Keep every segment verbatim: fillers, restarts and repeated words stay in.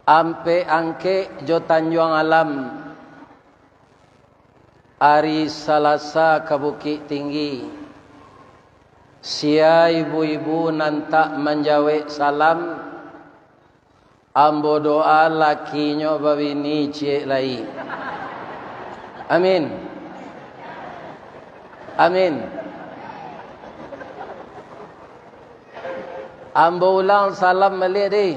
Ampek Angkek jo Tanjuang Alam, ari Salasa ka Bukiktinggi. Sia ibu-ibu nan tak manjawek salam, ambo doa lakinyo babini ciek lai. Amin. Amin. Ambo ulang salam baliak, deh.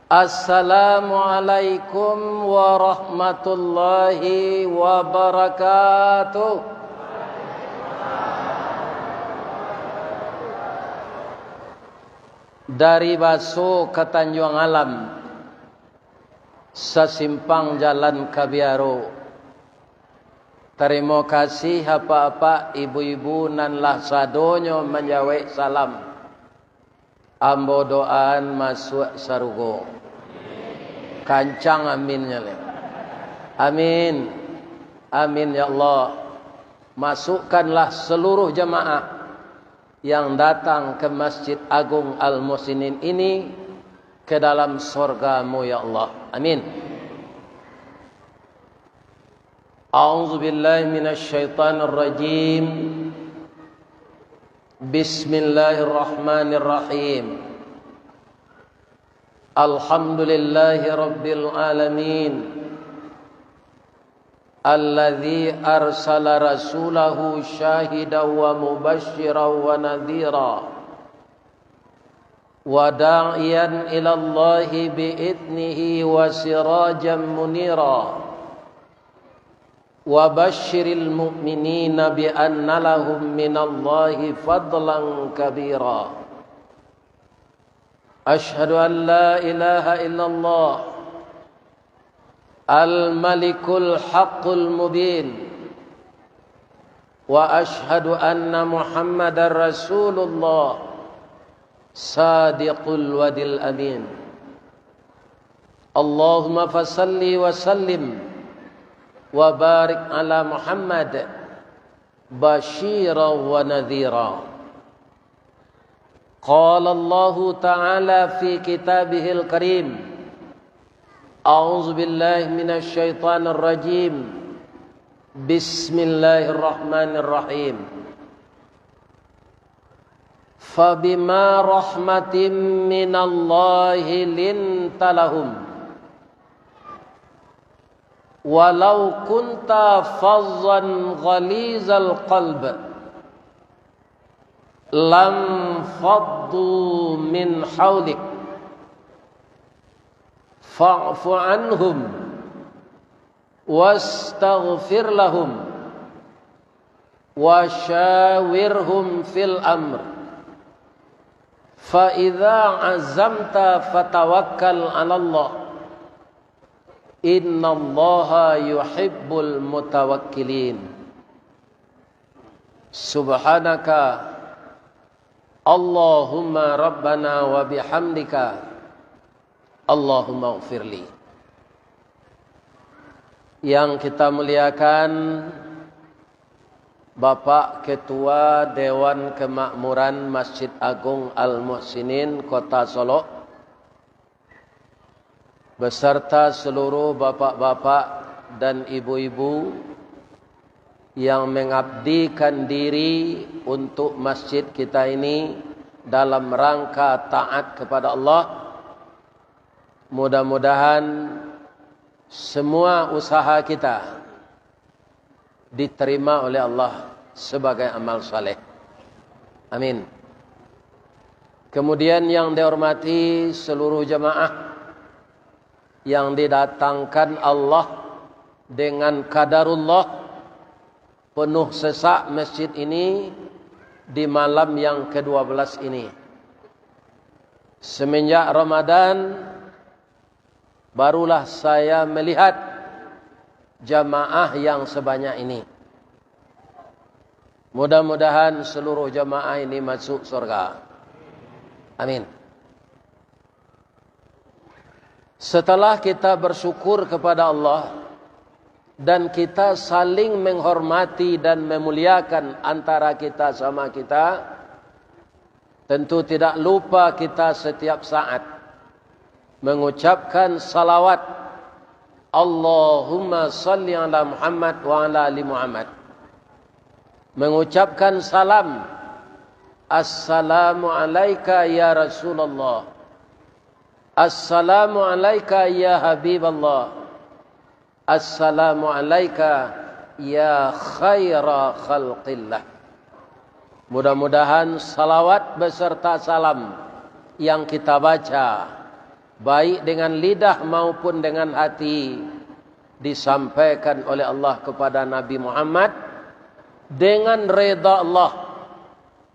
Assalamualaikum warahmatullahi wabarakatuh. Dari Baso ka Tanjuang Alam, sasimpang jalan ka Biaro. Tarimo kasih apak-apak, ibu-ibu nan lah sadonyo manjawek salam. Ambo doaan masuak sarugo. Kancang aminnyo lai. Amin. Amin, ya Allah. Masukkanlah seluruh jamaah yang datang ke Masjid Agung Al-Muhsinin ini ke dalam sorga-Mu, ya Allah. Amin. A'udzubillahi minasyaitonirrajim. Bismillahirrahmanirrahim. Alhamdulillahi rabbil alamin. Alladzi arsala rasulahu syahidan wa mubasysyiran wa nadhira, wa da'iyan ilallahi bi'idnihi wa sirajan munira. Wa basyiril mu'minina bi anna lahum minallahi fadlan kabira. Asyhadu an la ilaha illallah al-malikul haqqul mubin. Wa asyhadu anna Muhammadar Rasulullah sadiqul wadil amin. Allahumma fasalli wa sallim wa barik ala Muhammad basyira wa nadhira. Qala Allahu ta'ala fi kitabihil karim. A'udzu billahi minasy syaithanir rajim. Bismillahirrahmanirrahim. Fabima rahmatim minallahi linta lahum. Walau kunta fazzan ghalizal qalb, lam faddu min haulik. Fa'fu anhum, wastaghfir lahum, wa syawirhum fil amr. Fa idza azamta fatawakkal 'alallah. Innallaha yuhibbul mutawakkilin. Subhanaka Allahumma rabbana wa bihamdika. Allahumma ghfirli. Yang kita muliakan, Bapak Ketua Dewan Kemakmuran Masjid Agung Al-Muhsinin Kota Solok, beserta seluruh bapak-bapak dan ibu-ibu yang mengabdikan diri untuk masjid kita ini dalam rangka taat kepada Allah. Mudah-mudahan semua usaha kita diterima oleh Allah sebagai amal saleh. Amin. Kemudian yang dihormati seluruh jamaah yang didatangkan Allah dengan kadarullah, penuh sesak masjid ini di malam yang kedua belas ini. Semenjak Ramadan, barulah saya melihat jamaah yang sebanyak ini. Mudah-mudahan seluruh jamaah ini masuk surga. Amin. Setelah kita bersyukur kepada Allah dan kita saling menghormati dan memuliakan antara kita sama kita, tentu tidak lupa kita setiap saat Mengucapkan salawat, Allahumma salli ala Muhammad wa ala ali Muhammad. Mengucapkan salam, Assalamu alaika ya Rasulullah. Assalamu alaika ya Habiballah. Assalamu alaika ya khaira khalqillah. Mudah-mudahan salawat beserta salam yang kita baca, baik dengan lidah maupun dengan hati, disampaikan oleh Allah kepada Nabi Muhammad dengan reda Allah.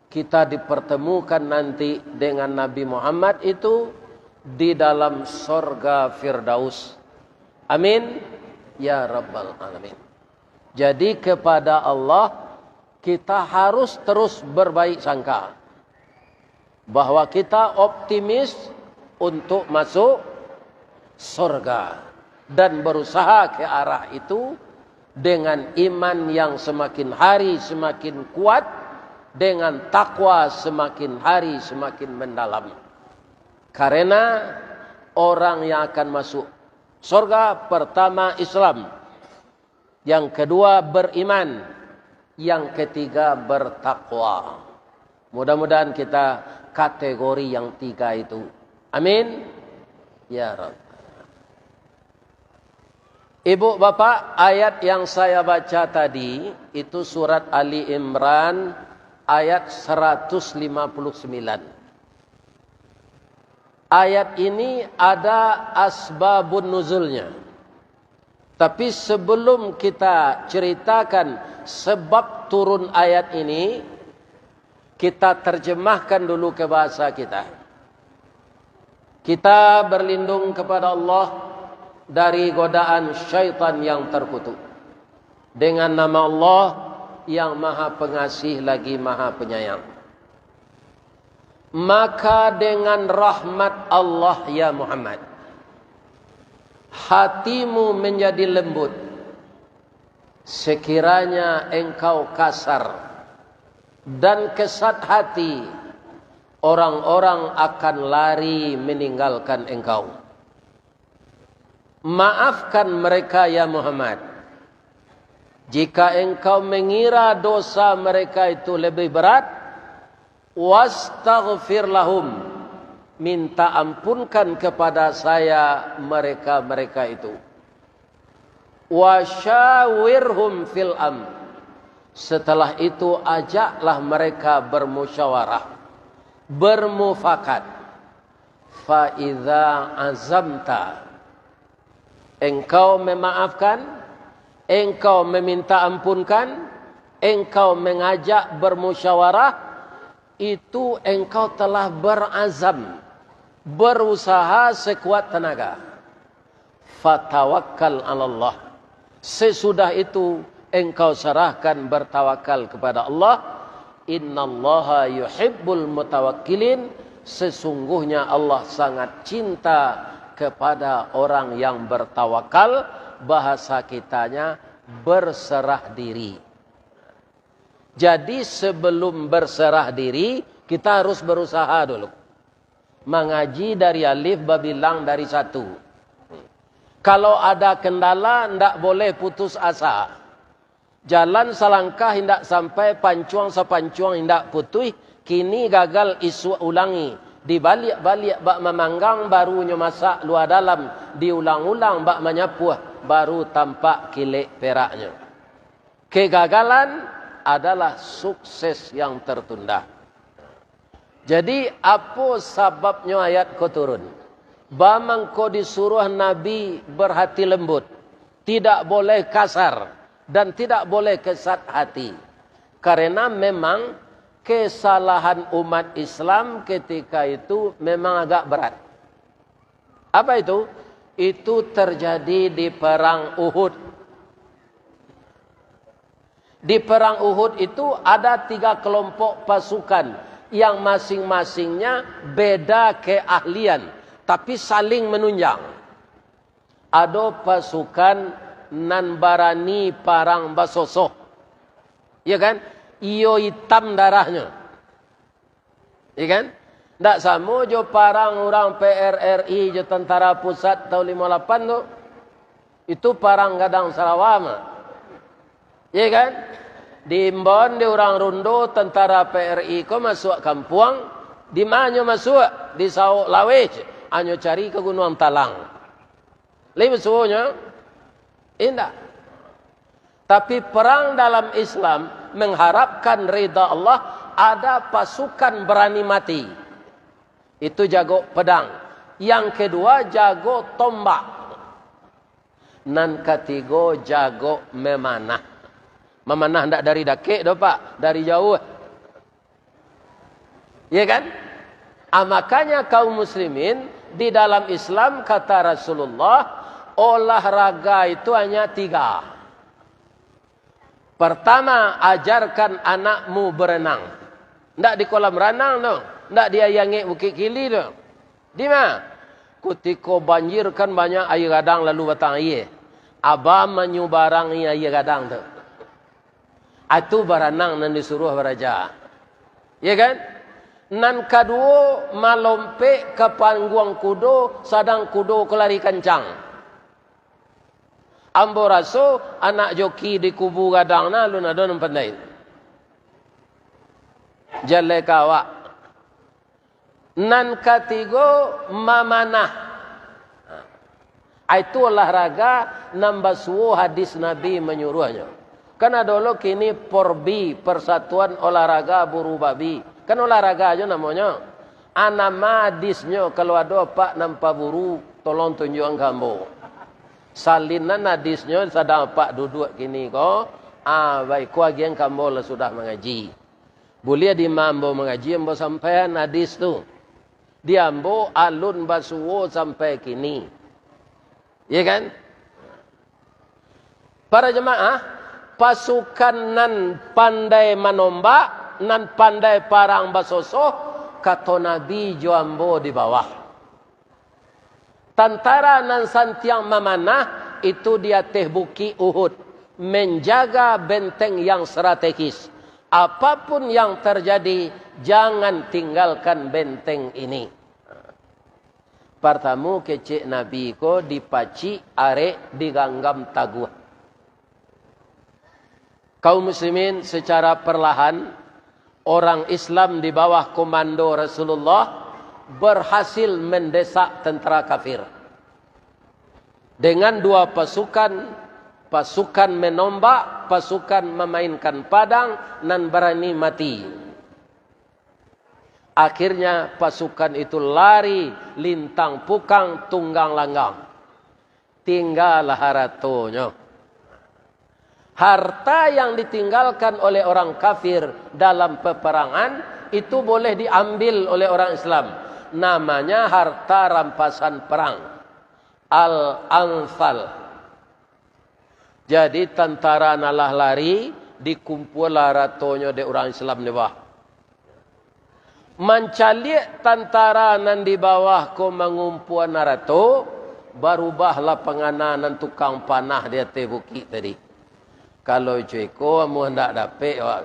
Kita dipertemukan nanti dengan Nabi Muhammad itu di dalam sorga Firdaus. Amin ya rabbal alamin. Jadi, kepada Allah kita harus terus berbaik sangka, bahwa kita optimis untuk masuk sorga, dan berusaha ke arah itu dengan iman yang semakin hari semakin kuat, dengan takwa semakin hari semakin mendalam. Karena orang yang akan masuk sorga, pertama Islam, yang kedua beriman, yang ketiga bertakwa. Mudah-mudahan kita kategori yang tiga itu. Amin ya Rabb. Ibu bapak, ayat yang saya baca tadi itu surat Ali Imran ayat seratus lima puluh sembilan. Ayat ini ada asbabun nuzulnya. Tapi sebelum kita ceritakan sebab turun ayat ini, kita terjemahkan dulu ke bahasa kita. Kita berlindung kepada Allah dari godaan syaitan yang terkutuk. Dengan nama Allah yang Maha Pengasih lagi Maha Penyayang. Maka dengan rahmat Allah, ya Muhammad, hatimu menjadi lembut. Sekiranya engkau kasar dan kesat hati, orang-orang akan lari meninggalkan engkau. Maafkan mereka, ya Muhammad. Jika engkau mengira dosa mereka itu lebih berat, wastaghfir lahum, minta ampunkan kepada saya mereka-mereka itu. Wa syawirhum fil amr. Setelah itu, ajaklah mereka bermusyawarah, bermufakat. Fa idza azamta, engkau memaafkan, engkau meminta ampunkan, engkau mengajak bermusyawarah, itu engkau telah berazam, berusaha sekuat tenaga. Fatawakkal 'alallah. Sesudah itu, engkau serahkan, bertawakal kepada Allah. Innallaha yuhibbul mutawakkilin. Sesungguhnya Allah sangat cinta kepada orang yang bertawakal, bahasa kitanya berserah diri. Jadi, sebelum berserah diri, kita harus berusaha dulu. Mangaji dari alif, babilang dari satu. Kalau ada kendala, ndak boleh putus asa. Jalan salangkah indak sampai, pancuang sapancuang indak putuih, kini gagal isuak ulangi. Dibaliak-baliak bak mamanggang, baru nyo masak lua dalam, diulang-ulang bak manyapuah, baru tampak kilek peraknyo. Kegagalan adalah sukses yang tertunda. Jadi, apo sababnyo ayat ko turun? Ba mangko disuruah Nabi berhati lembut, tidak boleh kasar, dan tidak boleh kesat hati. Karena memang kesalahan umat Islam ketika itu memang agak berat. Apa itu? Itu terjadi di Perang Uhud. Di Perang Uhud itu ada tiga kelompok pasukan yang masing-masingnya beda keahlian, tapi saling menunjang. Ado pasukan nan barani parang basosoh. Ya kan? Iyo itam darahnyo. Ya kan? Ndak samo jo parang urang P R R I jo tentara pusat tahun limo lapan tu. Itu parang gadang sarawa mah. Iya kan? Diimbau dek urang Rundo, tentara P R I ko masuak kampuang, di ma nyo masuak? Di Saok Laweh, anyo cari ka Gunuang Talang. Lai basuo nyo? Indak. Tapi perang dalam Islam mengharapkan ridha Allah, ada pasukan berani mati. Itu jago pedang. Yang kedua, jago tombak. Nan katigo, jago memanah. Memanah ndak dari dakek doh, Pak, dari jauah. Ya kan? Ah, makanya kaum muslimin, di dalam Islam, kata Rasulullah, olahraga itu hanya tiga. Pertama, ajarkan anakmu berenang. Ndak di kolam ranang tu, ndak di Aia Angek Bukik Kili tu. Di ma? Kutiko banjir kan banyak aia gadang lalu batang aia. Abah manyubarangi aia gadang tu. Itu baranang nan disuruah baraja. Ya kan? Nan kaduo, malompek ka pangguang kudo, sadang kudo ko lari kancang. Ambo raso, anak joki di kubu gadang nah, alun ado nan pandai. Jaleh ka awak. Nan katigo, mamanah. Itu olahraga nan basuo hadis Nabi manyuruahnyo. Kan ado lo kini Porbi, Persatuan Olahraga Buru Babi. Kan olahraga jo namonyo. Ah, nan ma hadisnyo, kalau ado apak nan paburu, tolong tunjuakan ka ambo. Salinan hadisnyo sadang apak duduak kini ko, ah, baiko agiahan ka ambo lah sudah mangaji. Buliah di ma ambo mangaji, ambo sampaian hadis tu. Di ambo alun basuo sampai kini. Iya kan? Para jamaah, pasukan nan pandai manombak, nan pandai parang basosoh, kato Nabi jo ambo di bawah. Tantara nan santiang mamanah itu di ateh Bukik Uhud, menjaga benteng yang strategis. Apapun yang terjadi, jangan tinggalkan benteng ini. Partamo kecek Nabi ko dipacik, arek diganggam taguah. Kaum muslimin, secara perlahan, orang Islam di bawah komando Rasulullah berhasil mendesak tentara kafir. Dengan dua pasukan, pasukan menombak, pasukan memainkan padang, nan barani mati. Akhirnya pasukan itu lari lintang pukang tunggang langgang. Tinggalah haratonyo. Harta yang ditinggalkan oleh orang kafir dalam peperangan itu boleh diambil oleh orang Islam. Namanya harta rampasan perang. Al-Anfal. Jadi, tantara nan lah lari, dikumpualah haratonyo dek urang Islam di bawah. Mancaliak tantara nan di bawah ko mangumpuan harato, barubahlah pangana nan tukang panah di ateh bukik tadi. Kalau co iko, amuah ndak dapek awak.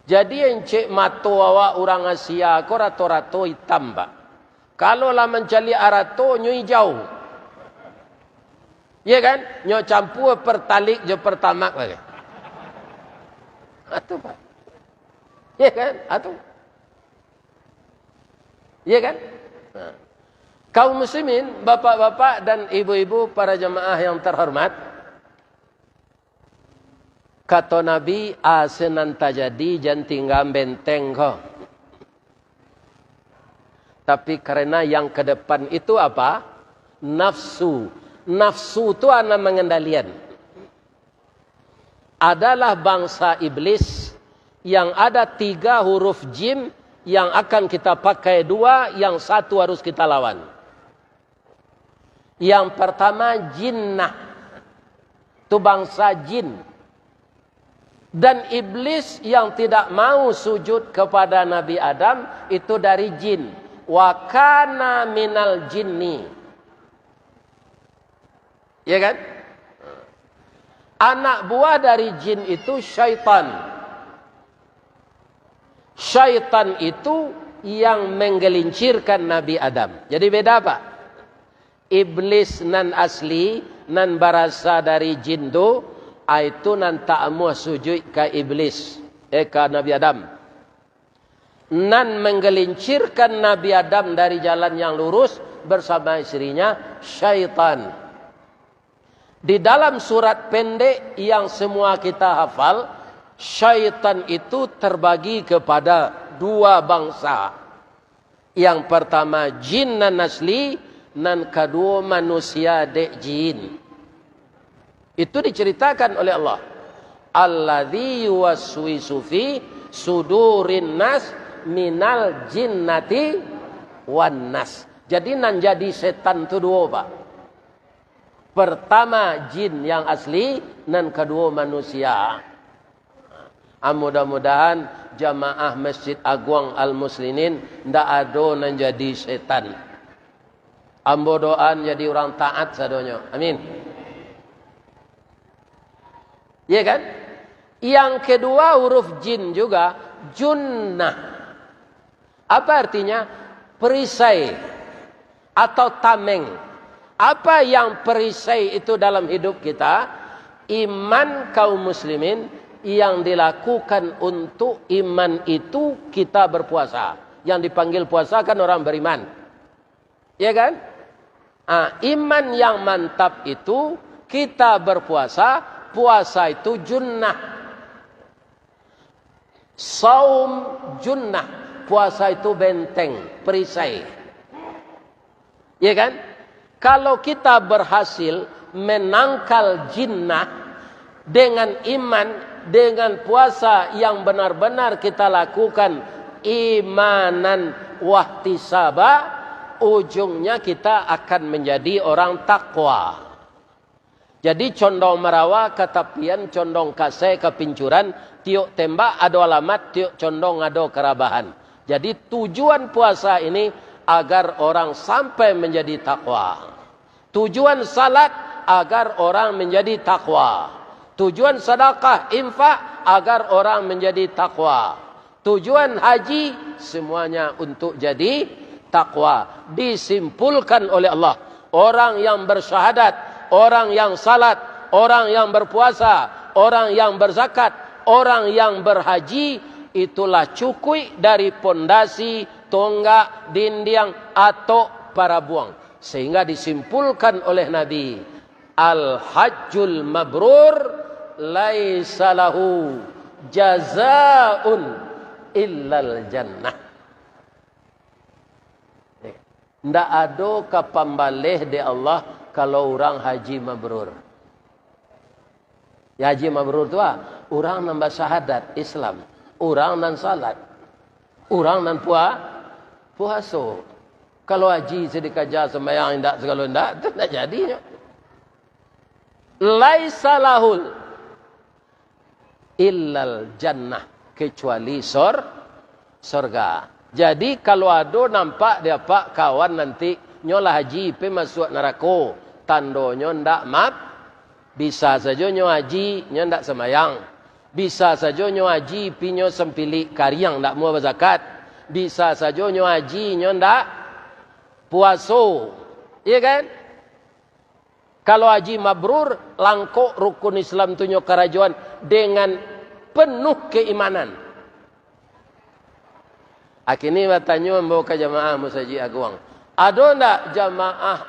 Jadi, encek mato awak urang Asia ko rato-rato itam, Pak. Kalau lah mancaliak arato, nyo ijau. Iya kan? Nyo campua pertalite jo pertamax lagi. Atu, Pak. Iya kan? Atu. Iya kan? Nah. Kaum muslimin, bapak-bapak dan ibu-ibu, para jamaah yang terhormat, kato Nabi, "A se nan tajadi, jan tingga benteng ko." Tapi karena yang ke depan itu apa? Nafsu. Nafsu tu ana mengendalian. Adalah bangsa iblis yang ada tiga huruf jim yang akan kita pakai dua, yang satu harus kita lawan. Yang pertama, jinnah. Itu bangsa jin. Dan iblis yang tidak mau sujud kepada Nabi Adam, itu dari jin. Wa kana minal jinni. Ya kan? Anak buah dari jin itu syaitan. Syaitan itu yang menggelincirkan Nabi Adam. Jadi beda, Pak. Iblis nan asli, nan barasa dari jin tu, ah, itu nan tak amuah sujuik ka iblis, eh, ka Nabi Adam. Nan menggelincirkan Nabi Adam dari jalan yang lurus bersama istrinya, syaitan. Di dalam surat pendek yang semua kita hafal, syaitan itu terbagi kepada dua bangsa. Yang pertama jin nan asli, nan kaduo manusia dek jin. Itu diceritakan oleh Allah. "Alladzi yuwaswisu fi sudurin nas minal jinnati wan nas." Jadi nan jadi setan tu duo, Pak. Pertama jin yang asli, nan kaduo manusia. Ah, mudah-mudahan jamaah Masjid Agung Al-Muslimin ndak ado nan jadi setan. Ambo doaan jadi urang taat sadonyo. Amin. Iya kan? Yang kedua huruf jin juga, junnah. Apa artinya? Perisai atau tameng. Apa yang perisai itu dalam hidup kita? Iman kaum muslimin yang dilakukan untuk iman itu kita berpuasa. Yang dipanggil puasa kan orang beriman. Ya kan? Ah, iman yang mantap itu kita berpuasa, puasa itu junnah. Saum junnah, puasa itu benteng, perisai. Ya kan? Kalau kita berhasil menangkal jinnah dengan iman, dengan puasa yang benar-benar kita lakukan imanan wahtisaba, ujungnya kita akan menjadi orang takwa. Jadi, condong marawa ka tapian, condong kasai ka pincuran, tiok tembak ado alamat, tiok condong ado karabahan. Jadi, tujuan puasa ini agar orang sampai menjadi takwa. Tujuan salat agar orang menjadi takwa. Tujuan sadakah, infak agar orang menjadi takwa. Tujuan haji, semuanya untuk jadi takwa. Disimpulkan oleh Allah, orang yang bersyahadat, orang yang salat, orang yang berpuasa, orang yang berzakat, orang yang berhaji, itulah cukuik dari pondasi, tonggak, dindiang, atok, parabuang. Sehingga disimpulkan oleh Nabi, "Al-hajjul mabrur laisa lahu jazaun illal jannah." Ndak ado ka pambaleh dek Allah kalau urang haji mabrur. Ya, haji mabrur tu, ah, urang nan basyahadat Islam, urang nan salat, urang nan pua-, puaso. Kalau haji se dikaja sumbayang indak, sagalo indak, tu indak jadinyo. Laisa lahul illal jannah, kecuali sor-, sorga. Jadi, kalau ado nampak di apak kawan nanti, nyo lah haji, pai masuak narako, tandonyo ndak mab-, bisa sajo nyo haji, nyo ndak sambayang. Bisa sajo nyo haji, pi nyo sampilik kariang, ndak amuah bazakat. Bisa sajo nyo haji, nyo ndak puaso. Iya kan? Kalau haji mabrur, langkok rukun Islam tu nyo karajoan dengan penuh keimanan. Akini batanyo ambo ka jamaah Masajik Aguang, ado ndak jamaah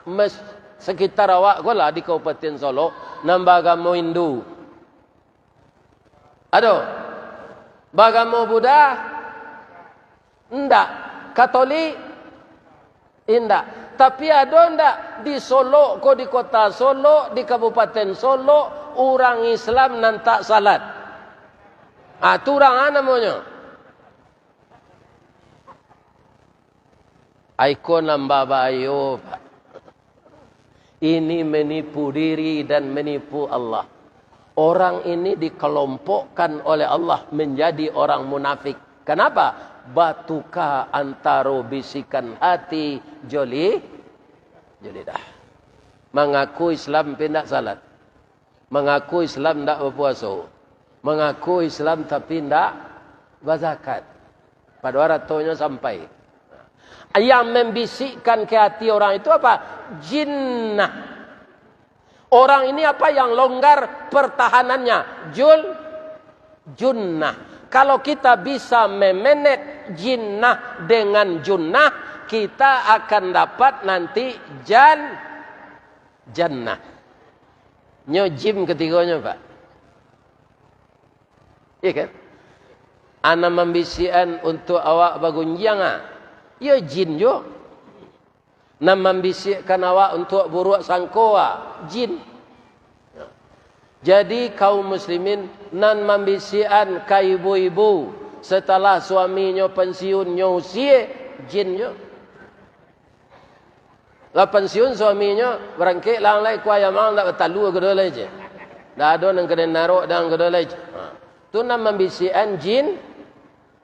mes-, sekitar awak ko lah di Kabupaten Solok nan baagamo Hindu? Ado. Baagamo Buddha? Indak. Katolik? Indak. Tapi ado ndak di Solok ko, di kota Solok, di Kabupaten Solok, urang Islam nan tak salat? Ah, tu urang a namonyo. Ai ko nan babahayo, Pak. Ini menipu diri dan menipu Allah. Orang ini dikelompokkan oleh Allah menjadi orang munafik. Kenapa? Batuka antaro bisikan hati jo li-, jo lidah. Mangaku Islam, tapi indak salat. Mangaku Islam, indak bapuaso. Mangaku Islam, tapi indak bazakat. Padahal aratonyo sampai. Yang membisikkan ke hati orang itu apa? Jinnah. Orang ini apa yang longgar pertahanannya? Jul, junnah. Kalau kita bisa memenet jinnah dengan junnah, kita akan dapat nanti jan, jannah. Nyo jim ketigonyo, Pak. Iya kan? Anak mambisikan untuk awak bagunjiang, ah. Iyo jin jo. Nan mambisiakkan awak untuak buruak sangko, ah, jin. Jadi, kaum muslimin, nan mambisiakan ka ibu-ibu, setelah suaminyo pensiun, nyo usie, jin jo. Lah pensiun suaminyo, barangkek lah lai kuayamang, ndak batalua kedo lai je. Ndak ado nan kanai narok dan kedo lai je. Ha. Tu nan mambisiakan jin,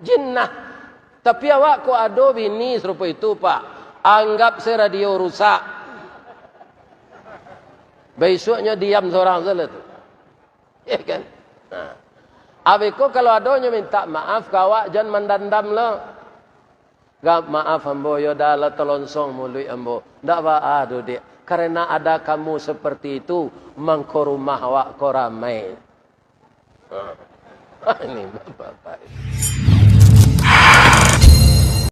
jinnah. Tapi awak kok ado bini sarupo itu, Pak? Anggap se radio rusak. Baisuaknyo diam sorang sajo tu. Ya kan? Nah. Abih ko kalau ado nyo minta maaf ka awak, jan mandandam lo. Gak maaf ambo, yo dah lah talonsong muluik ambo. Ndak baa doh, Dek. Karena ada kamu seperti itu, mangko rumah awak ko ramai. Ha. Ini bapak-bapak.